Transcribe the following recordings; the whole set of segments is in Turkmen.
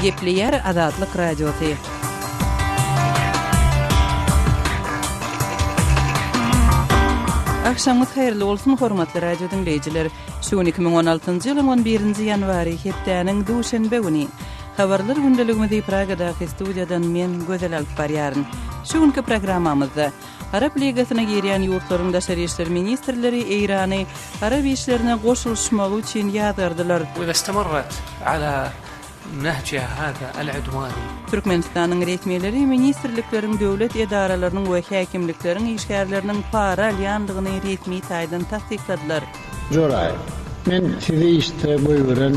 Gepleýär Azatlyk Radiosy. Agşamyňyz haýyrly bolsun, hormatly radio diňleýjiler! Şu gün 2016-njy ýylyň 11-nji ýanwary, hepdäniň duşenbe güni. Habarlar gündeligimizi Pragadaky studiýadan men, Gözel alyp barýaryn. Şu günki programmamyzda Arap Ligasyna girýän ýurtlaryň daşary işler ministrleri Eýrany arap işlerine goşulyşmagy üçin ýazgardylar. Türkmenistanyň resmileri ministrlikleriň, döwlet edaralarynyň we häkimlikleriň işgärleriniň para alýandygyny resmi taýdan tassykladylar. Joraýew, men sizi işde goýberen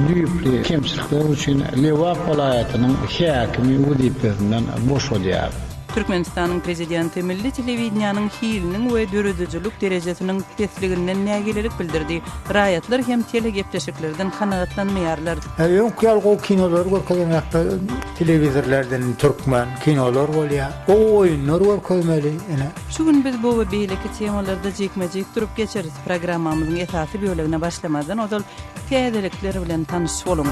düýpli kemçilikler üçin Lebap welaýatynyň häkimi wezipesinden boşadýaryn. Türkmenistanyň Prezidenti milli telewideniýäniň hiliniň we döredijilik derejesiniň pesliginden nägilelik bildirdi. Raýatlar hem telegepleşiklerden kanagatlanmaýarlar. Öňki ýaly gowy kinolary görkezenokda telewizorlardan türkmen kinolar bolýar. Gowy oýunlar görkezmeli ine. Şu gün biz bu we beýleki temalarda jikme-jik durup geçeris. Programmamyzyň esasy bölegine başlamazdan ozal täzelikler bilen tanyş boluň.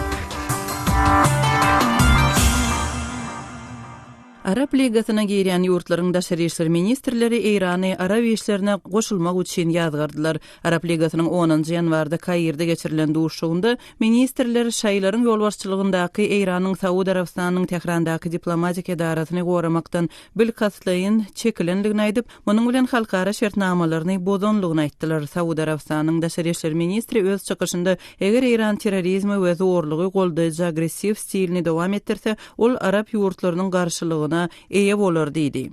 Arap Ligasyna girýän ýurtlaryň daşary işler ministrleri Eýrany arap işlerine goşulmak üçin ýazgardylar. Arap Ligasynyň onunjy ýanwarda Kairde geçirilen duşuşygynda ministrler şaýylaryň ýolbaşçylygyndaky Eýranyň Saud Arabystanynyň Tährandaky diplomatik edarasyny goramakdan bilkastlaýyn çekilendigini aýdyp, munuň bilen halkara şertnamalaryny bozanlygyny aýtdylar. Saud Arabystanynyň daşary işler ministri öz çykyşynda eger Eýran terrorizmi we zorlugy goldaýjy agressiw stilini dowam etdirse, ol arap ýurtlarynyň garşylygyna eýe bolar diýdi.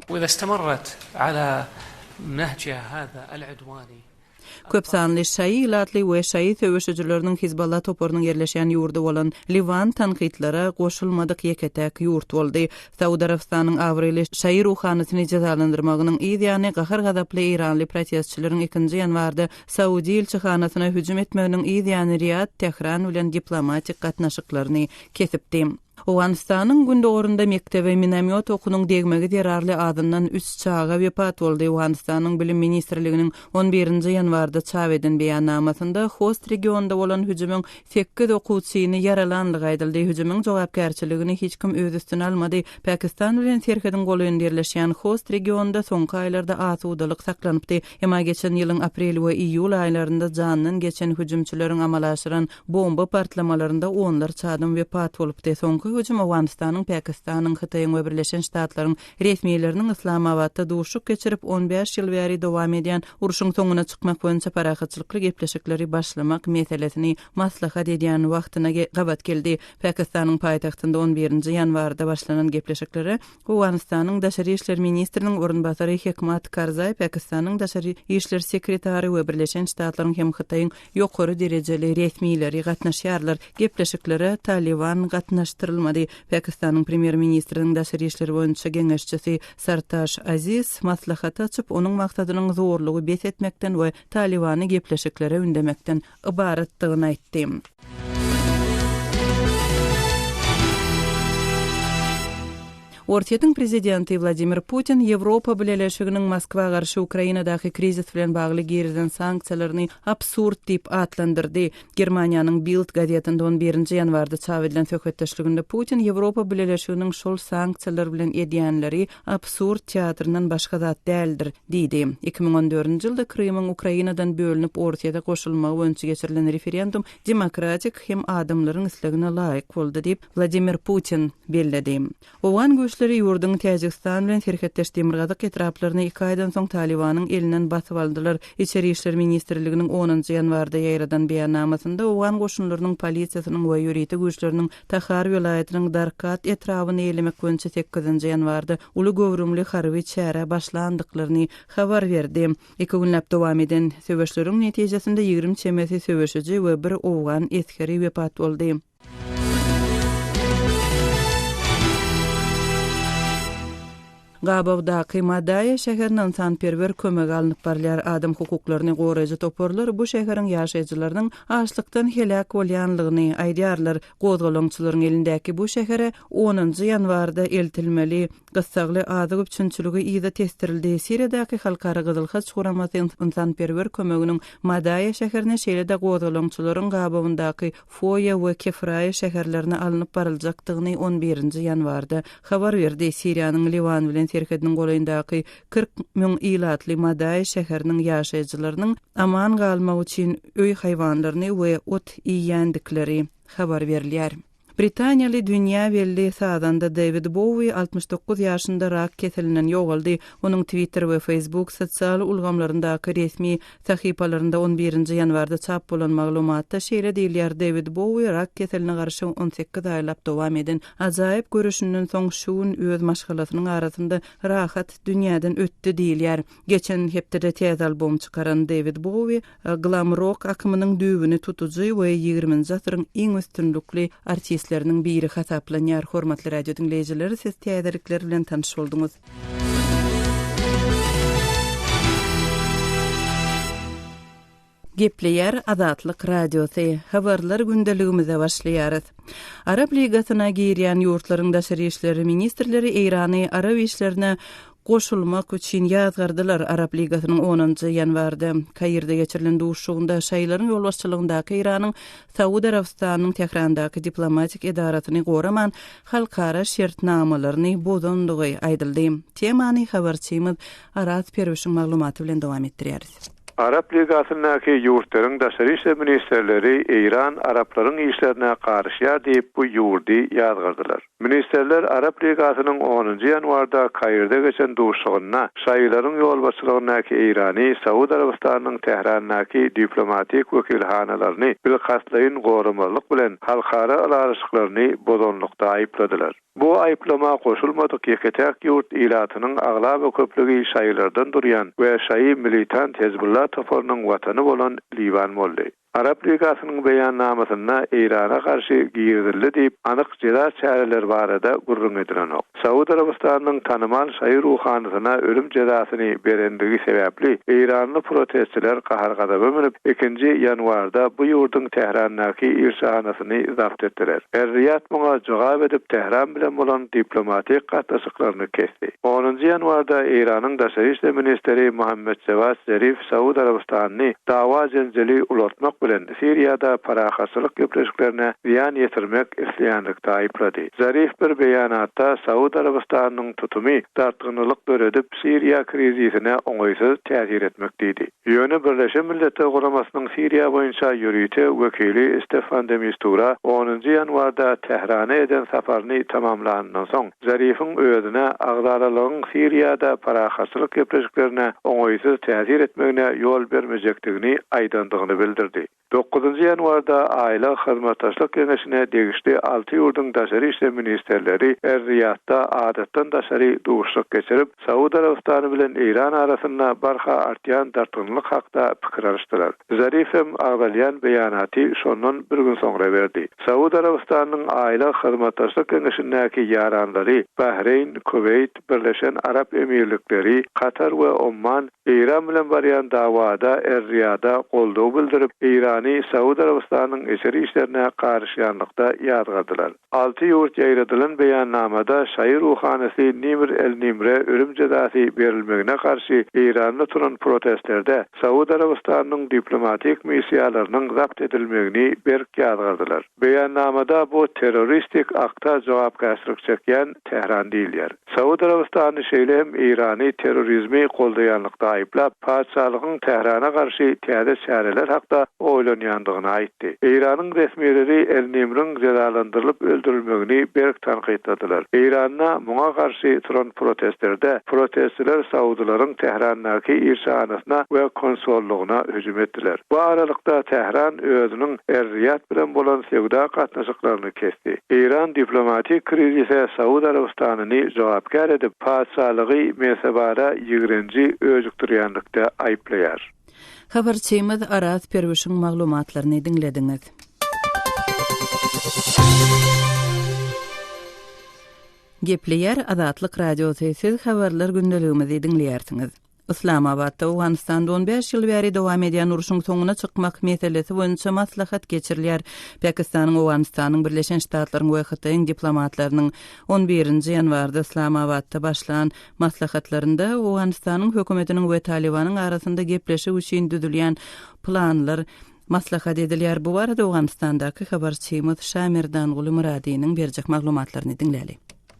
Köp sanly şaýy ilatly we şaýy söweşijileriniň Hizballah toparynyň ýerleşýän ýurdy bolan Liwan tankytlara goşulmadyk ýeke-täk ýurt boldy. Saud Arabystanyň abraýly şaýy ruhanysyny jezalandyrmagynyň yz ýany gahar-gazaply eýranly protestçileriň ikinji ýanwarda Saudy ilçihanasyna hüjüm etmeginiň yz ýany Riýad Tähran bilen diplomatik gatnaşyklaryny kesipdi. Owganystanyň gündogarynda mekdebe minomýot okunyň degmegi zerarly azyndan üç çaga wepat boldy. Owganystanyň Bilim ministrliginiň on birinji ýanwarda çap eden beýannamasynda Host regionynda bolan hüjümiň sekiz okuwçyny ýaralandygy aýdyldy. Hüjümiň jogapkärçiligini hiç kim öz üstüne almady. Pakistan bilen serhediň golaýynda ýerleşýän Host regionynda soňky aýlarda asudalyk saklanypdy. Emma geçen ýylyň aprel we iýul aýlarynda jandan geçen hüjümçileriň amala aşyran Bomba partlamalarynda onlarça adam wepat bolupdy. Soňky hüjüm Owganystanyň, Pakistanyň, Hytaýyň we Birleşen Ştatlaryň resmileriniň Yslamabatda duşuşyk geçirip, on bäş ýyl bäri dowam edýän urşuň soňuna çykmak boýunça parahatçylykly gepleşikleri başlamak meselesini maslahat edýän wagtyna gabat geldi. Pakistanyň paýtagtynda on birinji ýanwarda başlanan gepleşiklere Owganystanyň daşary işler ministriniň orunbasary Hekmat Karzaý, Pakistanyň daşary işler sekretary we Birleşen Ştatlaryň hem Hytaýyň ýokary derejeli resmileri gatnaşýarlar. Gepleşiklere Talyban gatnaşdyrylmady. Pakistanyň premýer-ministriniň daşary işler boýunça geňeşçisi Sartaş Aziz maslahaty açyp, onuň maksadynyň zorlugy bes etmekden we Talybany gepleşiklere ündemekden ybaratdygyny aýtdy. Orsýetiň prezidenti Wladimir Putin Ýewropa Bileleşiginiň Moskwa garşy Ukrainadaky krizis bilen bagly girizen sanksiýalaryny absurd diýip atlandyrdy. Germaniýanyň Bild gazetinde on birinji ýanwarda çap edilen söhbetdeşliginde Putin Ýewropa Bileleşiginiň şol sanksiýalar bilen edýänleri absurd teatryndan başga zat däldir diýdi. 2014-nji ýylda Krymyň Ukrainadan bölünip Orsýete goşulmagy boýunça geçirilen referendum demokratik hem adamlaryň islegine laýyk boldy diýip, Wladimir Putin belledi. Owgan güýçleri ýurduň Täjigistan bilen serhetdeş demirgazyk etraplaryny iki aýdan soň Talybanyň elinden basyp aldylar. Içeri işler ministrliginiň onunjy ýanwarda ýaýradan beýannamasynda owgan goşunlarynyň, polisiýasynyň we ýörite güýçleriniň Tahar welaýatynyň Darkat etrabyny eýelemek boýunça sekizinji ýanwarda uly göwrümli harby çärä başlandyklaryny habar berdi. Iki günläp dowam eden söweşleriň netijesinde 20 çemesi söweşiji we bir owgan esgeri wepat boldy. Gabawdaky Madaýa şäherine ynsanperwer kömegi alnyp barylýar. Adam hukuklaryny goraýjy toparlar bu şäheriň ýaşaýjylarynyň açlykdan heläk bolýanlygyny aýdýarlar. Gozgalaňçylaryň elindäki bu şähere onunjy ýanwarda eltilmeli gyssagly azyk üpjünçiligi yza tesdirildi. Siriýadaky Halkara Gyzyl Haç guramasy ynsanperwer kömeginiň Madaýa şäherine şeýle-de gozgalaňçylaryň gabawyndaky Foýa we Kefraýa şäherlerine alnyp baryljakdygyny on birinji ýanwarda habar berdi. Siriýanyň Liwan bilen serhediniň golaýyndaky 40 müň ilatly Madaýa şäheriniň ýaşaýjylarynyň aman galmak üçin öý haýwanlaryny we ot iýýändikleri habar berilýär. Britaniýaly dünýä belli sazanda Dewid Boui 69 ýaşynda rak keselinden ýogaldy. Onuň Twitter we Facebook sosial ulgamlaryndaky resmi sahypalarynda on birinji ýanwarda çap bolan maglumatda şeýle diýilýär, Dewid Boui rak keseline garşy 18 aýlap dowam eden ajaýyp göreşinden soň şu gün öz maşgalasynyň arasynda rahat dünýäden ötdi diýilýär. Geçen hepdede täze albom çykaran Dewid Boui glam-rok akymynyň düýbüni tutujy we ýigriminji asyryň iň üstünlikli artistleriniň biri hasaplanýar. Hormatly radio diňleýjiler, siz täzelikler bilen tanyş bolduňyz. Gepleýär Azatlyk Radiosy, Habarlar gündeligimize başlaýarys. Arap Ligasyna girýän ýurtlaryň daşary işler ministrleri Eýrany arap işlerine goşulmak üçin ýazgardylar. Arap Ligasynyň onunjy ýanwarda Kairde geçirilen duşuşygynda şaýylaryň ýolbaşçylygyndaky Eýranyň Saud Arabystanynyň Tährandaky diplomatik edarasyny goraman, halkara şertnamalaryny bozandygy aýdyldy. Temany habarçymyz Araz Perwişiň maglumaty bilen dowam etdirýäris. Arap Ligasyndaky ýurtlaryň daşary işler ministrleri Eýran araplaryň işlerine garyşýar diýip bu ýurdy ýazgardylar. Ministrler Arap Ligasynyň onunjy ýanwarda Kairde geçen duşuşygynda şaýylaryň ýolbaşçylygyndaky Eýrany Saud Arabystanynyň Tährandaky diplomatik wekilhanalaryny bilkastlaýyn goramazlyk bilen halkara ylalaşyklaryny bozanlykda aýypladylar. Bu aýyplama goşulmadyk ýeke-täk ýurt ilatynyň aglaba köplügi şaýylardan durýan we şaýy militant Hezbollah toparynyň watany bolan Liwan boldy. Arap Ligasynyň beýannamasynda Eýrana garşy girizildi diýip anyk jeza çäreleri barada gürrüň edilenok. Saud Arabystanynyň tanymal şaýy ruhanysyna ölüm jezasyny berendigi sebäpli eýranly protestçiler gahar-gazaba münüp, ikinji ýanwarda bu ýurduň Tährandaky ilçihanasyny zabt etdiler. Er-Riýad muňa jogap edip Tähran bilen bolan diplomatik gatnaşyklaryny kesdi. Onunjy ýanwarda Eýranyň daşary işler ministri Muhammed Jewad Zerif Saud Arabystanyny dawa-jenjeli ulaltmak bilen Siriýada parahatçylyk gepleşiklerine zyýan ýetirmek isleýänlikde aýyplady. Zarif bir beýanatda Saud Arabystanynyň tutumy dartgynlylyk döredip, Siriýa krizisine oňaýsyz täsir etmek diýdi. Ýöne Birleşen Milletler Guramasynyň Siriýa boýunça ýörite wekili Steffan de Mistura onunjy ýanwarda Tährana eden saparyny tamamlanyndan soň, Zarifiň özüne agzalalygyň Siriýada parahatçylyk gepleşiklerine oňaýsyz täsir etmegine ýol bermejekdigini aýdandygyny bildirdi. Dokuzynjy ýanwarda Aýlag Hyzmatdaşlyk Geňeşine degişli alty ýurduň daşary işler ministrleri Er-Riýadda adatdan daşary duşuşyk geçirip, Saud Arabystany bilen Eýran arasynda barha artýan dartgynlyk hakda pikir alyşdylar. Zarif hem agzalýan beýanaty şondan bir gün soňra berdi. Saud Arabystanynyň Aýlag Hyzmatdaşlyk Geňeşindäki ýaranlary Bahreýn, Kuweýt, Birleşen Arap Emirlikleri, Katar we Omman Eýran bilen barýan dawada Er-Riýada goldaw bildirip, Eýrany Saud Arabystanynyň içeri işlerine garyşýanlykda ýazgardylar. Alty ýurt ýaýradylan beýannamada şaýy ruhanysy Nimr el-Nimre ölüm jezasy berilmegine garşy Eýranda turan protestlerde Saud Arabystanynyň diplomatik missiýalarynyň zabt edilmegini berk ýazgardylar. Beýannamada bu terroristik akta jogapkärçilik çekýän Tähran diýilýär. Saud Arabystany şeýle hem Eýrany terrorizmi goldaýanlykda aýyplap, patyşalygyň Tährana garşy täze çäreler hakda oýlanýandygyny aýtdy. Eýranyň resmileri el-Nimriň jezalandyrylyp öldürilmegini berk tankytladylar. Eýranda muňa garşy turan protestlerde protestçiler saudylaryň Tährandaky ilçihanasyna we konsollygyna hüjüm etdiler. Bu aralykda Tähran özüniň Er-Riýad bilen bolan söwda gatnaşyklaryny kesdi. Eýran diplomatik krizise Saud Arabystanyny jogapkär edip, patyşalygy mezhebara ýigrenji öjükdirýänlikde aýyplaýar. Habarçymyz Araz Perwişiň maglumatlaryny diňlediňiz. Gepleýär Azatlyk Radiosy, siz habarlar gündeligimizi diňleýärsiňiz. Yslamabatda Owganystanda on bäş ýyl bäri dowam edýän urşuň soňuna çykmak meselesi boýunça maslahat geçirilýär. Pakistanyň, Owganystanyň, Birleşen Ştatlaryň we Hytaýyň diplomatlarynyň on birinji ýanwarda Yslamabatda başlan maslahatlarynda Owganystanyň hökümetiniň we Talybanyň arasynda gepleşik üçin düzülýän planlar maslahat edilýär. Bu barada Owganystandaky habarçymyz Şamerdanguly Myradynyň berjek maglumatlaryny diňläli.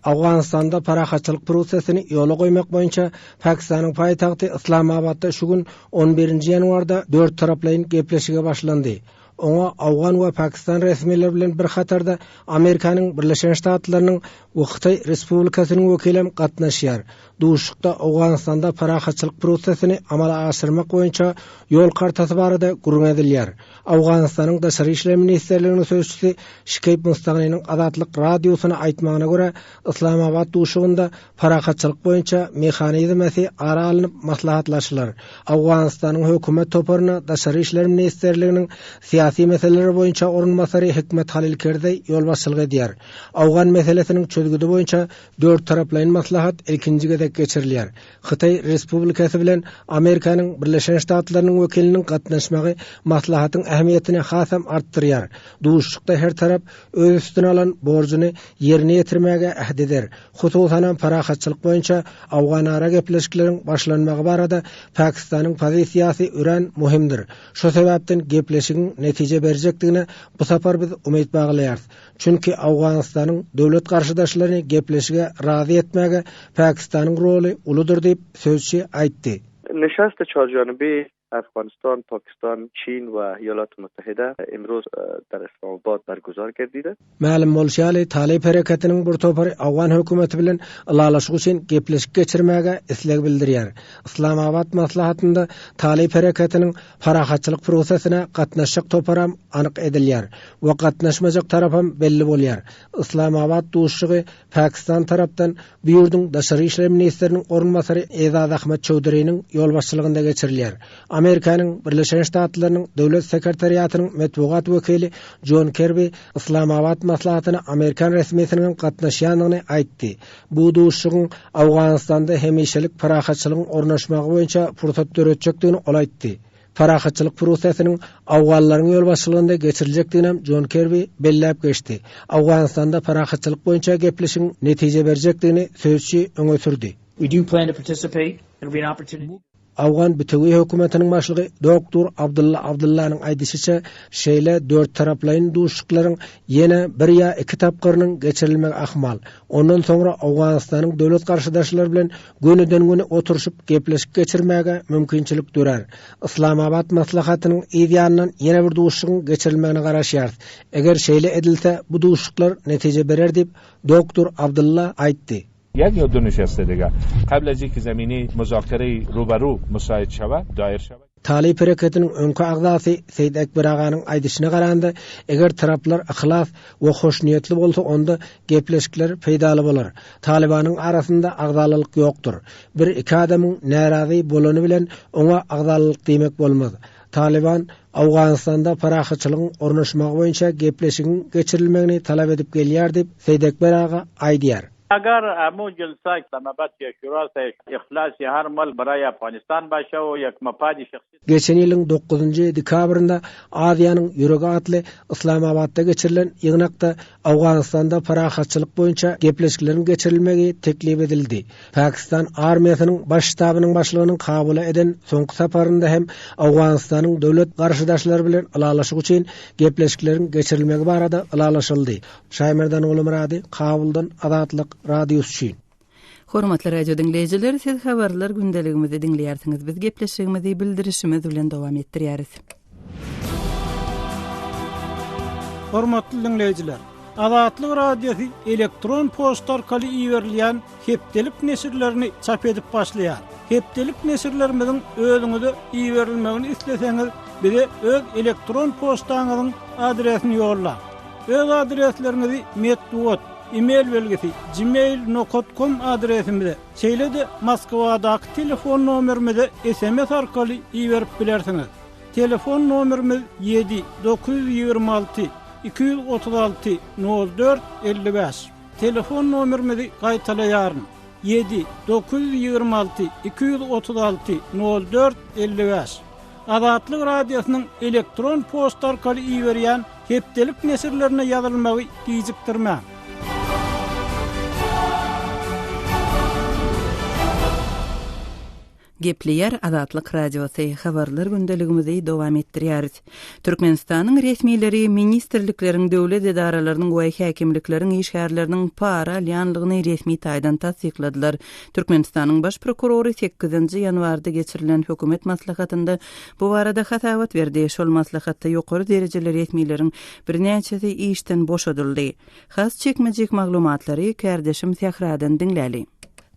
Owganystanda parahatçylyk prosesini ýola goýmak boýunça Pakistanyň paýtagty Yslamabatda şu gün, on birinji ýanwarda dörttaraplaýyn gepleşige başlandy. Oňa owgan we pakistan resmileri bilen bir hatarda Amerikanyň Birleşen Ştatlarynyň we Hytaý Respublikasynyň wekilem gatnaşýar. Duşuşykda Owganystanda parahatçylyk prosesini amala aşyrmak boýunça ýol kartasy barada gürrüň edilýär. Owganystanyň Daşary işler ministrliginiň sözçüsi Şikeýb Mustagynyň Azatlyk Radiosyna aýtmagyna görä, Yslamabat duşuşygynda parahatçylyk boýunça mehanizmesi ara alnyp maslahatlaşylar. Owganystanyň hökümet toparyna Daşary işler ministrliginiň syýasy meseleler boýunça orunbasary Hikmet Halil Kerzeý ýolbaşçylyk edýär. Owgan meselesiniň çözgüdi boýunça dörttaraplaýyn maslahat ilkinji gezek geçirilýär. Hytaý Respublikasy bilen Amerikanyň Birleşen Ştatlarynyň wekiliniň gatnaşmagy maslahatyň ähmiýetini hasam artdyrýar. Duşuşykda her tarap öz üstüne alan borjuny ýerine ýetirmäge äht eder. Hususanam parahatçylyk boýunça owganara gepleşikleriň başlanmagy barada Pakistanyň pozisiýasy örän möhümdir. Şu sebäpden gepleşigiň netije berjekdigine bu sapar biz umyt baglaýarys. Çünki Owganystanyň döwlet garşydaşlaryny gepleşige razy etmäge Pakistanyň roly uludyr diýip, sözçi aýtdy. Neşast çarjanbe Afghanistan, Pakistan, Çin we Iýalat Muttahida imruz der Islamabad berguzar gerdide. Mälim bolşy ýaly, Talyp hereketiniň bir topary owgan hökümeti bilen ylalaşyk üçin gepleşik geçirmäge isleg bildirýär. Yslamabat maslahatynda Talyp hereketiniň parahatçylyk prosesine gatnaşjak toparam anyk edilýär we gatnaşmajak tarapam belli bolýar. Yslamabat duşuşygy Pakistan tarapdan bu ýurduň daşary işler ministriniň orunbasary Ezaz Ahmad Çowduriniň ýolbaşçylygynda geçirilýär. Amerikanyň Birleşen Ştatlarynyň Döwlet sekretariatynyň metbugat wekili Jon Kerbi Yslamabat maslahatyna amerikan resmisiniň gatnaşýandygyny aýtdy. Bu duşuşygyň Owganystanda hemişelik parahatçylygyň ornaşmagy boýunça pursat döretjekdigini ol aýtdy. Parahatçylyk prosesiniň owganlaryň ýolbaşçylygynda geçiriljekdiginem Jon Kerri belläp geçdi. Owganystanda parahatçylyk boýunça gepleşigiň netije berjekdigini sözçi öňe sürdi. We do plan to participate. It'll be an opportunity. Owgan bitewi hökümetiniň başlygy doktor Abdylla Abdyllanyň aýdyşyça, şeýle dörttaraplaýyn duşuşyklaryň ýene bir ýa iki tapgyrynyň geçirilmegi ahmal. Ondan soňra Owganystanyň döwlet garşydaşlary bilen gönüden-göni oturyşyp gepleşik geçirmäge mümkinçilik dörär. Yslamabat maslahatynyň yz ýanyndan ýene bir duşuşygyň geçirilmegine garaşýarys. Eger şeýle edilse, bu duşuşyklar netije berer diýip, doktor Abdylla aýtdy. Ýek ýa du nişeste dige qabl az inke zemine muzakere ruberu musaid şewed, dair şewed. Talyp hereketiniň öňki agzasy Seýit Ekber aganyň aýdyşyna garanda, eger taraplar yhlas we hoşniýetli bolsa onda gepleşikler peýdaly bolar. Talybanyň arasynda agzalalyk ýokdur. Bir-iki adamyň närazy bolany bilen oňa agzalalyk diýmek bolmaz. Talyban Owganystanda parahatçylygyň ornaşmagy boýunça gepleşigiň geçirilmegini talap edip gelýär diýip, Seýit Ekber aga aýdýar. اگر امو جلسه اسلام آباد یا شورا سه اخلاص هر ملک برای افغانستان باشه و یک مفاد شخصی Geçen ýylyň dokuzynjy dekabrynda Aziýanyň ýüregi atly Yslamabatda geçirilen ýygnakda Owganystanda parahatçylyk boýunça gepleşikleriň geçirilmegi teklip edildi. Pakistan armiýasynyň Baş ştabynyň başlygynyň Kabula eden soňky saparynda hem Owganystanyň döwlet garşydaşlary bilen ylalaşyk üçin gepleşikleriň geçirilmegi barada ylalaşyldy. Şaýmerdan Gulumyrady, Kabuldan Azatlyk Radiosy üçin. Hormatly radio diňleýjiler, siz habarlar gündeligimizi diňleýärsiňiz. Biz gepleşigimizi bildirişimiz bilen dowam etdirýäris. Hormatly diňleýjiler, Azatlyk Radiosy elektron poçta arkaly iberilýän hepdelik neşirlerini çap edip başlaýar. Hepdelik neşirlerimiziň özüňize iberilmegini isleseňiz, bize öz elektron poçtaňyzyň adresini ýollaň. Öz adresleriňizi metbugat, e-mail belgisi, gmail nokat kom adresimize, şeýle-de Moskwadaky telefon nomerimize sms arkaly iberip bilersiňiz. Telefon nomerimiz 7 926 236 04 55. Telefon nomerimizi gaýtalaýaryn, ýedi, 926 236 04 55. Azatlyk Radiosynyň elektron poçta arkaly iberýän hepdelik neşirlerine ýazylmagy gijikdirmäň. Gepleýär Azatlyk Radiosy, Habarlar gündeligimizi dowam etdirýäris. Türkmenistanyň resmileri ministrlikleriň, döwlet edaralarynyň we häkimlikleriň işgärleriniň para alýanlygyny resmi taýdan tassykladylar. Türkmenistanyň Baş prokurory sekizinji ýanwarda geçirilen hökümet maslahatynda bu barada hasabat berdi. Şol maslahatda ýokary derejeli resmileriň birnäçesi işden boşadyldy. Has çekmejik maglumatlary kärdeşim Sähradan diňläli.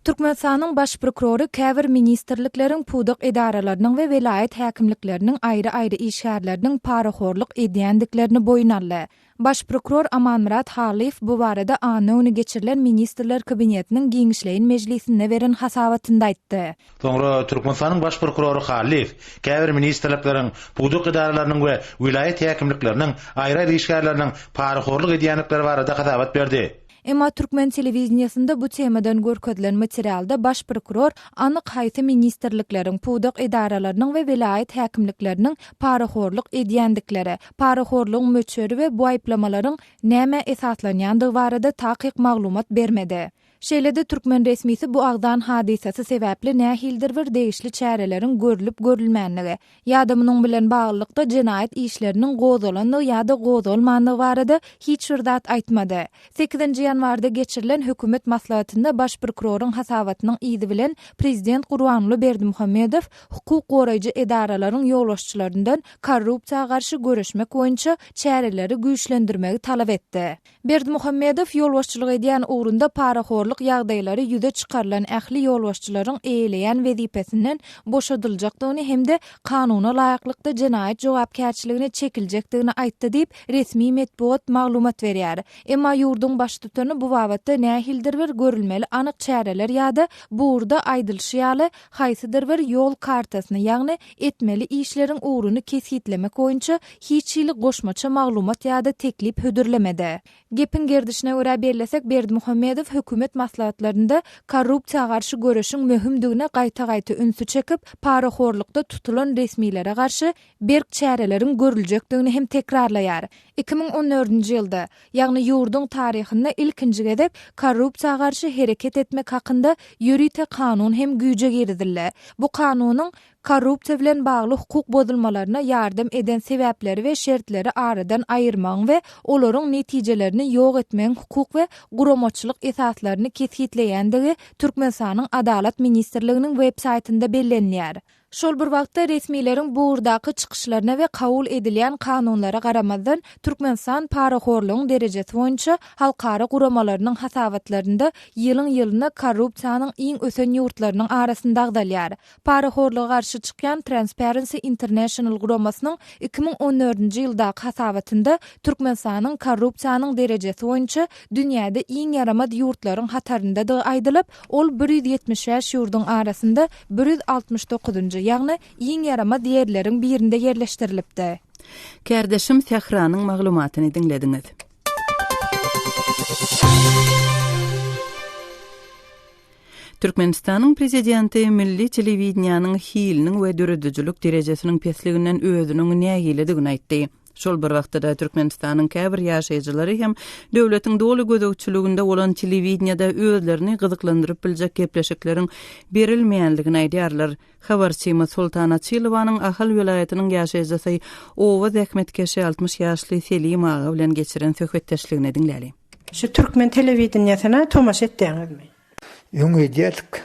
Türkmenistanyň Baş prokurory käbir ministrlikleriň, pudak edaralarynyň we welaýat häkimlikleriniň aýry-aýry işgärleriniň parahorluk edýändiklerini boýun aldy. Baş prokuror Amanmyrat Hallyýew bu barada anna güni geçirilen Ministrler Kabinetiniň giňişleýin mejlisinde beren hasabatynda aýtdy. Soňra Türkmenistanyň Baş prokurory Hallyýew käbir ministrlikleriň, pudak edaralarynyň we welaýat häkimlikleriniň aýry-aýry işgärleriniň parahorluk edýändikleri barada hasabat berdi. Emma türkmen telewideniýesinde bu temadan görkezilen materialda baş prokuror anyk haýsy ministrlikleriň, pudak edaralarynyň we welaýat häkimlikleriniň parahorluk edýändikleri, parahorlugyň möçberi we bu aýyplamalaryň nämä esaslanýandygy barada takyk maglumat bermedi. Şeýle-de türkmen resmisi bu agzan hadysasy sebäpli nähilidir bir degişli çäreleriň görlüp-görülmänligi, ýa-da munuň bilen baglylykda jenaýat işleriniň gozgalandygy ýa-da gozgalmandygy barada hiç bir zat aýtmady. Sekizinji ýanwarda geçirilen hökümet maslahatynda baş prokuroryň hasabatynyň yzy bilen prezident Gurbanguly Berdimuhamedow hukuk goraýjy edaralaryň ýolbaşçylaryndan korrupsiýa garşy göreşmek boýunça çäreleri güýçlendirmegi talap etdi. Berdimuhamedow ýolbaşçylyk edýän ugrunda parahorluk ýagdaýlary ýüze çykarylan ähli ýolbaşçylaryň eýeleýän wezipesinden boşadyljakdygyny hem-de kanuna laýyklykda jenaýat jogapkärçiligine çekiljekdigini aýtdy diýip, resmi metbugat maglumat berýär. Emma ýurduň baştutany bu babatda nähilidir bir görülmeli anyk çäreler ýa-da bu ugurda aýdylyşy ýaly, haýsydyr bir ýol kartasyny, ýagny etmeli işleriň ugruny kesgitlemek boýunça hiç hili goşmaça maglumat ýa-da teklip hödürlemedi. Gepiň gerdişine görä bellesek, Berdimuhamedow hökümet maslahatlarynda korrupsiýa garşy göreşiň möhümdigine gaýta-gaýta ünsi çekip, parahorlukda tutulan resmilere garşy berk çäreleriň görüljekdigini hem tekrarlaýar. 2014-nji ýylda, ýagny ýurduň taryhynda ilkinji gezek korrupsiýa garşy hereket etmek hakynda ýörite kanun hem güýje girizildi. Bu kanunyň korrupsiýa bilen bagly hukuk bozulmalaryna ýardam eden sebäpleri we şertleri aradan aýyrmagyň we olaryň netijelerini ýok etmegiň hukuk we guramaçylyk esaslaryny kesgitleýändigi Türkmenistanyň Adalat ministrliginiň web saýtynda bellenilýär. Şol bir wagtda, resmileriň bu ugurdaky çykyşlaryna we kabul edilýän kanunlara garamazdan, Türkmenistan parahorlugyň derejesi boýunça halkara guramalarynyň hasabatlarynda ýylyň-ýylyna korrupsiýanyň iň ösen ýurtlarynyň arasynda agzalýar. Parahorluga garşy çykýan Transparency International guramasynyň 2014-nji ýyldaky hasabatynda Türkmenistanyň korrupsiýanyň derejesi boýunça dünýäde iň ýaramaz ýurtlaryň hataryndadygy aýdylyp, ol 175 ýurduň arasynda 169-njy, ýagny iň ýaramaz ýerleriň birinde ýerleşdirilipdi. Kärdeşim Sähranyň maglumatyny diňlediňiz. Türkmenistanyň Prezidenti milli telewideniýäniň hiliniň we döredijilik derejesiniň pesliginden özüniň nägiledigini aýtdy. Şol bir wagtda-da Türkmenistanyň käbir ýaşaýjylary hem döwletiň doly gözegçiliginde bolan telewideniýede özlerini gyzyklandyryp biljek gepleşikleriň berilmeýänligini aýdýarlar. Habarçymyz Soltan Açylowanyň Ahal welaýatynyň ýaşaýjysy, oba zähmetkeşi 60 ýaşly Selim aga bilen geçiren söhbetdeşligini diňläli. Şu türkmen telewideniýesine tomaşa etýäňizmi? Öň edýärdik.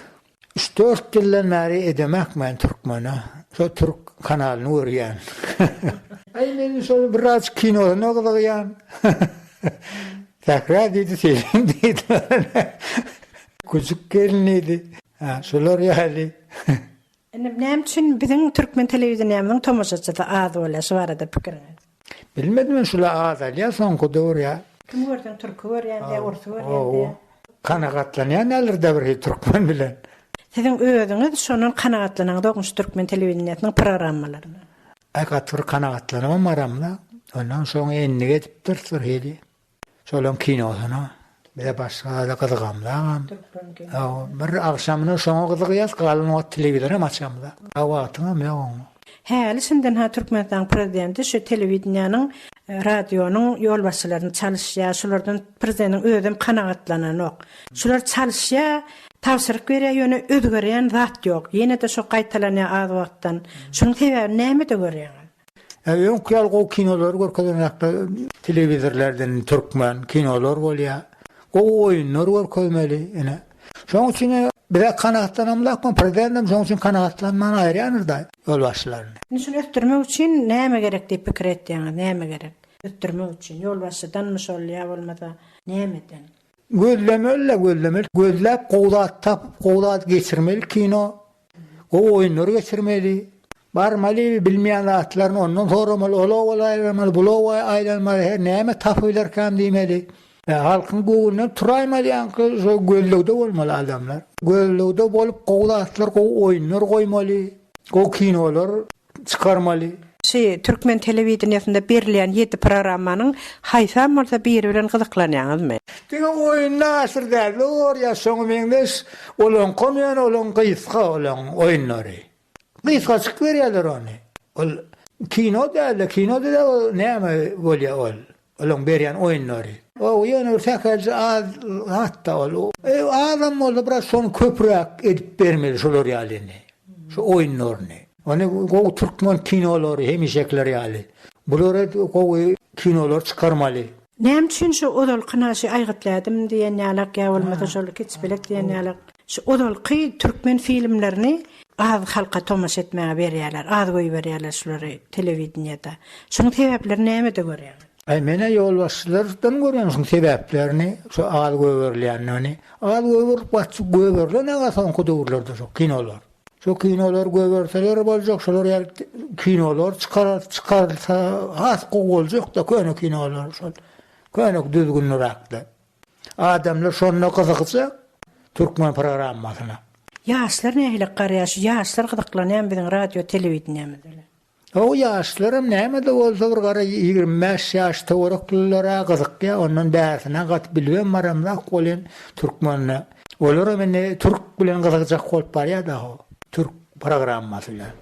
Üç-dört ýyldan bäri edemak men türkmene. Şo türk kanalyny görýän. Aý men şol birazjyk kinosyna gyzygýan. Sähra diýdi, Selim diýdi. Güjük gelin diýdi. Hä, şolar ýaly. Indi näme üçin biziň türkmen telewideniýamyzyň tomaşaçysy az bolýar şu barada pikiriňiz? Bilmedim men şula azalýar soňky döwür ýa. Kim görseň türki görýän diýýär, orsy görýän diýýär. Kanagatlanýan däldir-dä bir hili türkmen bilen. Siziň özüňiz şondan kanagatlanaňzokmy şu türkmen telewideniýasynyň programmalaryndan? Aý gaty bir kanagatlanybam baramda. Ondan soň endik edipdiris bir hili. Şolaň kinosyna. Bize başga zada gyzygamzagam. Bir agşamyna şoňa gyzygýas, galan wagt telewizoram açamzak. Wagtyňam ýok oňa. Häli-şindenha Türkmenistanyň prezidenti şu telewideniýäniň, radionyň ýolbaşçylaryny çalyşýar, şulardan prezidentiň özem kanagatlananok. Şular çalyşýar, tabşyryk berýär, ýöne özgerýän zat ýok. Ýene-de şo gaýtalanýar az wagtdan. Şunuň sebäbini nämede görýäňiz? Öňki ýaly gowy kinolary görkezenokda telewizorlardan türkmen kinolar bolýar. Gowy oýunlar görkezmeli ine. Şoň üçin bize kanagatlanamzokmy prezident şoň üçin kanagatlanman aýyrýandyr-da ýolbaşçylaryny. Indi şuny ösdürmek üçin näme gerek diýip pikir etýäňiz näme gerek ösdürmek üçin ýolbaşçydanmy şol ýa bolmasa nämeden? Gözlemeli-de gözlemeli gözläp gowy zat tapyp gowy zat geçirmeli kino. Gowy oýunlary geçirmeli. Barmaly, bilmeýän zatlaryny ondan soramaly, ol oba aýlanmaly, bul oba aýlanmaly, her näme tapybilerkäm diýmeli. Halkyň göwnünden turaýmaly ýaňky şo gözlegde bolmaly adamlar. Gözlegde bolup gowy zatlar, gowy oýunlar goýmaly, gowy kinolar çykarmaly. Şu türkmen telewideniýesinde berilýän ýedi programmanyň haýsam bolsa biri bilen gyzyklanýaňyzmy? Diňe oýunda aşyr dälde gorýär şoňa meňzeş olaňkam ýöne olaň gysga olaň oýunlary. Gysgajyk berýärler ony. Ol kino dälde kino däl ol näme bolýar ol. Olaň berýän oýunlary. O ýöne bir sähelçe az zat-da ol. Azam bolsa biraz şony köpräk edip bermeli şolar ýalyny. Şu oýunlaryny. Ony gowy türkmen kinolary hemişekiler ýaly. Bulara gowy kinolar çykarmaly. Näme üçin şu ozalky naşy aýgytlädim diýen ýalak ýa bolmasa şol keçpelek diýen ýalak şu ozalky türkmen filmlerini az halka tomaşa etmäge berýärler, az goýberýärler şulary telewideniýede. Şunuň sebäplerini nämede görýäňiz? Aý menä ýolbaşçylardan görýän şuň sebäplerini, şu az goýberilýändigini. Az goýberilip gaçy goýberilen aga soňky döwürlerde şu kinolar. Şu kinolar goýberseler boljak, şolar ýaly kinolar çykarar, çykarylsa has gowy boljakda köne kinolar şol. Köne düzgünliräkde. Adamlar şonda gyzygjak türkmen programmasyna. Ýaşlar nähili garaýar şu ýaşlar gyzyklanýarmy biziň radio telewideniýemiz bilen. Hawa ýaşlaram nämede bolsa bir gara 25 ýaş töwerekliler-ä gyzykýar ondan bärsine gaty bilibem baramzok welin türkmende olaram indi türk bilen gyzygjak bolup barýar-da ho türk programmasy bilen.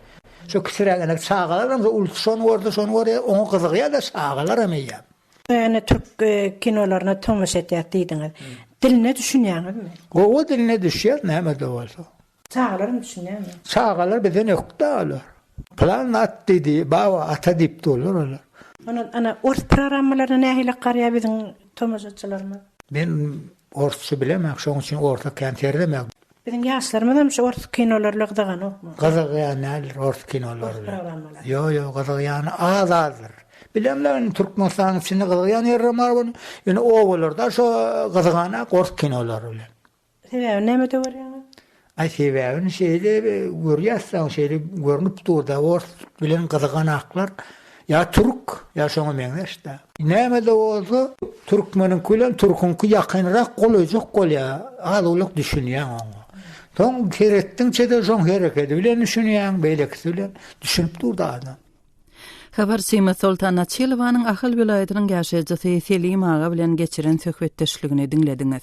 Şo kiçiräk ene çagalaram şo ulusy şony görse şony görýär oňa gyzygýar-da çagalaram eýýäm. Ýöne türk kinolaryna tomaşa etýäs diýdiňiz. Diline düşünýäňizmi? Gowy diline düşýär näme-de bolsa. Çagalaram düşünýärmi? Çagalar bizden ökde olar. Pylan at diýdi, baba ata diýip durlar olar. Ondan ana ors programmalaryna nähili garýar biziň tomaşaçylarymyz? Men orsça bilemok, şoň üçin orsa kän seredemek. Biziň ýaşlarymyzam şu ors kinolary bilen gyzyganokmy? Gyzygýan däldir ors kinolary bilen. Ýok, ýok, gyzygýany az-azdyr. Bilemle indi Türkmenistanyň içinde gyzygýan ýerlerem bar bolýar. Ýöne obalarda şo gyzyganak ors kinolary bilen. Sebäbini nämede görýäňiz? Aý sebäbini şeýle görýäs-de, şeýle görnüp dur-da, ors bilen gyzyganaklar ýa türk, ýa şoňa meňzeş-dä. Näme-de bolsa, türkmeniňki bilen türküňki ýakynrak golaýjak bolýar, az-owlak düşünýäň oňa. Soň seretdiňçe-de şoň herekedi bilen düşünýäň, beýlekisi bilen düşünip dur-da adam. Habarçymyz Soltan Açylowanyň Ahal welaýatynyň ýaşaýjysy Selim aga bilen geçiren söhbetdeşligini diňlediňiz.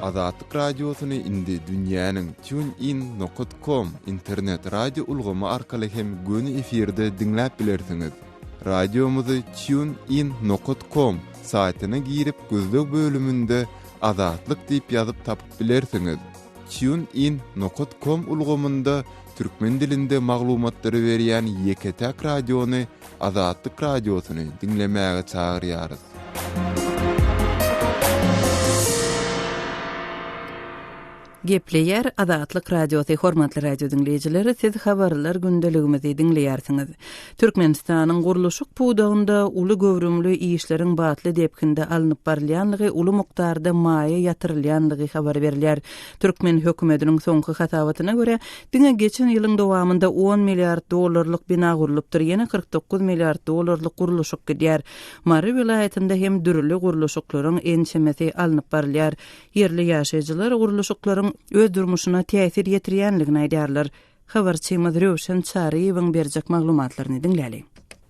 Azatlyk Radiosyny indi dünýäniň TuneIn nokat com internet radio ulgamy arkaly hem göni efirde diňläp bilersiňiz. Radiomyzy TuneIn nokat com saýtyna girip gözleg bölüminde Azatlyk diýip ýazyp tapyp bilersiňiz. TuneIn nokat com ulgamynda türkmen dilinde maglumatlary berýän ýeke-täk radiony Azatlyk Radiosyny diňlemäge çagyrýarys. Gepleýär Azatlyk Radiosy Hormatly radio diňleýjiler, siz habarlar gündeligimizi diňleýärsiňiz. Türkmenistanyň gurluşyk pudagynda uly göwrümli işleriň batly depginde alnyp barylýanlygy, uly mukdarda maýa ýatyrylýanlygy habar berilýär. Türkmen hökümetiniň soňky hasabatyna görä, diňe geçen ýylyň dowamynda on milliard dollarlyk bina gurlupdyr, ýene 49 milliard dollarlyk gurluşyk gidýär. Mary welaýatynda hem dürli gurluşyklaryň ençemesi alnyp barylýar. Ýerli ýaşaýjylar gurluşyklaryň öz durmuşyna täsir ýetirýänligini aýdýarlar. Habarçymyz Röwşen Çaryýewiň berjek maglumatlaryny diňläliň.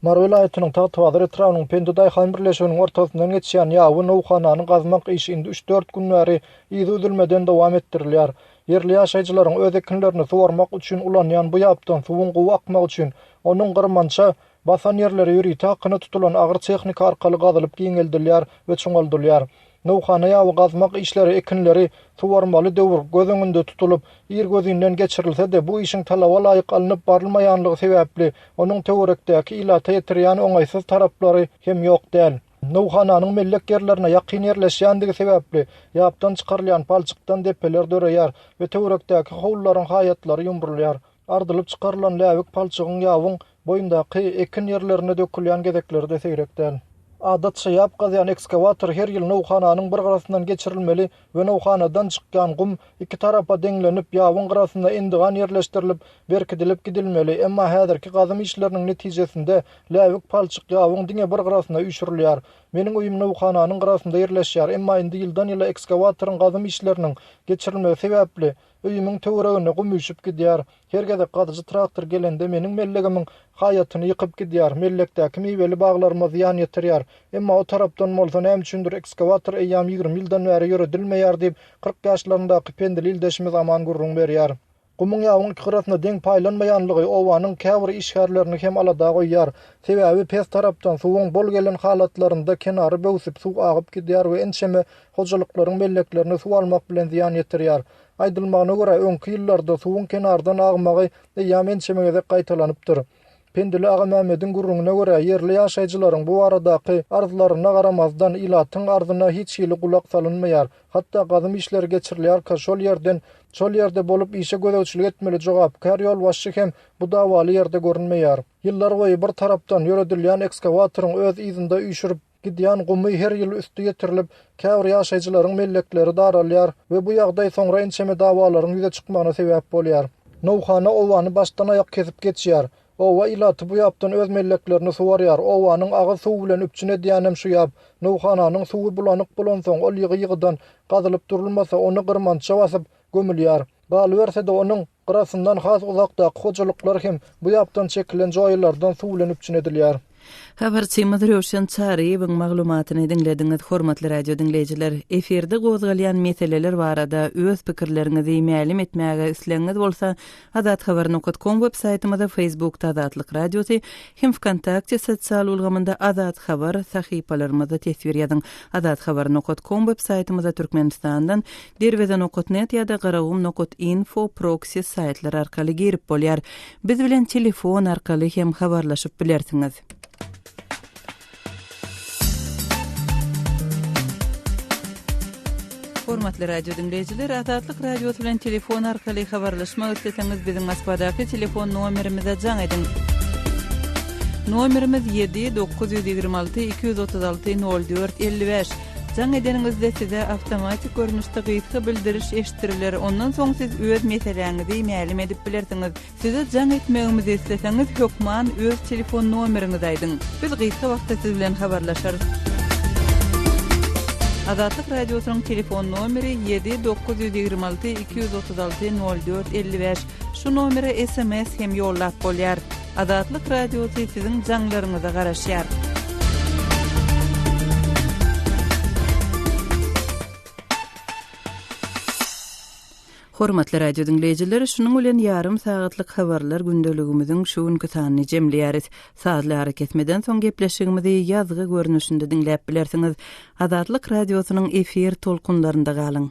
Mary welaýatynyň Tagtabazar etrabynyň Pendi daýhan birleşiginiň ortasyndan geçýän ýaby nowhanany gazmak işi indi üç-dört gün bäri yzy üzülmeden dowam etdirilýär. Ýerli ýaşaýjylaryň öz ekinlerini suwarmak üçin ulanýan bu ýapdan suwuň gowy akmagy üçin onuň gyrmança basan ýerleri ýörite hakyna tutulan agyr tehnika arkaly gazylyp giňeldilýär we çuňaldylýar. Nowhana ýaby gazmak işleri ekinleri suwarmaly döwür göz öňünde tutulyp, irgözinden geçirilse-de, bu işiň talaba laýyk alnyp barylmaýanlygy sebäpli, onuň töwerekdäki ilata ýetirýän oňaýsyz taraplary hem ýok däl. Nowhananyň mellek ýerlerine ýakyn ýerleşýändigi sebäpli, ýapdan çykarylýan palçykdan depeler döreýär we töwerekdäki howlularyň haýatlary ýumrulýar. Ardylyp çykarylan läbik palçygyň ýabyň boýundaky ekin ýerlerine dökülýän gezekleri-de seýrek däl. Adatça ýap gazýan ekskawator her ýyl nowhananyň bir gyrasyndan geçirilmeli we nowhanadan çykýan gum iki tarapa deňlenip, ýabyň gyrasynda endigan ýerleşdirilip, berkidilip gidilmeli. Emma häzirki gazym işleriniň netijesinde läbik palçyk ýabyň diňe bir gyrasyna üýşürilýär. Meniň öýüm nowhananyň gyrasynda ýerleşýär, emma indi ýyldan-ýyla ekskawatoryň gazym işleriniň geçirilmegi sebäpli, Öýümiň töweregine gum üýşüp gidýär. Her gezek gazyjy traktor gelende meniň mellegimiň haýatyny ýykyp gidýär, mellekdäki miweli baglaryma zyýan ýetirýär. Emma o tarapdan bolsa näme üçindir ekskawator eýýäm 20 ýyldan bäri ýöredilmeýär diýip, 40 ýaşlaryndaky pendili ildeşimiz Aman gürrüň berýär. Gumuň ýabyň iki gyrasyna deň paýlanmaýanlygy obanyň käbir işgärlerini hem alada goýýar. Sebäbi pes tarapdan suwuň bol gelen halatlarynda kenary böwsüp suw agyp gidýär we ençeme hojalyklaryň melleklerine suw almak bilen zyýan ýetirýär. Aýdylmagyna görä, öňki ýyllarda suwuň kenardan agmagy eýýäm ençeme gezek gaýtalanypdyr. Pendili Agamämmediň gürrüňine görä, ýerli ýaşaýjylaryň bu baradaky arzlaryna garamazdan, ilatyň arzyna hiç hili gulak salynmaýar. Hatda gazym işleri geçirilýärkä şol ýerden şol ýerde bolup işe gözegçilik etmeli jogapkär ýolbaşçy hem bu dawaly ýerde görünmeýär. Ýyllarboýy bir tarapdan ýöredilýän ekskawatoryň öz yzynda üýşürip, Gidýän gumy her ýyl üsti ýetirilip, käbir ýaşaýjylaryň mellekleri daralýar we bu ýagdaý soňra ençeme dawalaryň ýüze çykmagyna sebäp bolýar. Nowhana obany başdan-aýak kesip geçýär. Oba ilaty bu ýapdan öz melleklerini suwarýar. Obanyň agyz suwy bilen üpjün edýänem şu ýap. Nowhananyň suwy bulanyk bolansoň, ol ýygy-ýygydan gazylyp durulmasa, ony gyrmança basyp, gömülýär. Galyberse-de, onuň Gyrasyndan has uzakdaky hojalyklar hem bu ýapdan çekilen joýalardan suw bilen üpjün edilýär. Habarçymyz Röwşen Çaryýewiň maglumatyny diňlediňiz. Hormatly radio diňleýjiler, efirde gozgalýan meseleler barada öz pikirleriňizi mälim etmäge islegiňiz bolsa, azathabar nokat kom web saýtymyza, Facebookda Azatlyk Radiosy hem Wkontakte sosial ulgamynda Azat Habar sahypalarymyzda teswir ýazyň. Azathabar nokat kom web saýtymyza Türkmenistandan Derweze nokat net ýa-da Garagum nokat info proksi saýtlary arkaly girip bolýar. Biz bilen telefon arkaly hem habarlaşyp bilersiňiz. Hormatly radio diňleýjiler, Azatlyk Radiosy bilen telefon arkaly habarlaşmak isleseňiz, biziň Moskwadaky telefon nomerimize jaň ediň. Nomerimiz 7 926 236 04 55. Jaň edeniňizde size awtomatik görnüşde gysga bildiriş eşitdiriler, ondan soň siz öz meseläňizi mälim edip bilersiňiz. Size jaň etmegimizi isleseňiz, hökman öz telefon nomeriňizi aýdyň. Biz gysga wagtda siz bilen habarlaşarys. Azatlyk Radiosynyň telefon nomeri 7 926 236 04 55. Şu nomere sms hem ýollap bolýar. Azatlyk Radiosy siziň jaňlaryňyza garaşýar. Hormatly radio diňleýjiler, şunuň bilen ýarym sagatlyk habarlar gündeligimiziň şu günki sanyny jemleýäris. Sazly arakesmeden soň gepleşigimizi ýazgy görnüşinde diňläp bilersiňiz. Azatlyk Radiosynyň efir tolkunlarynda galyň.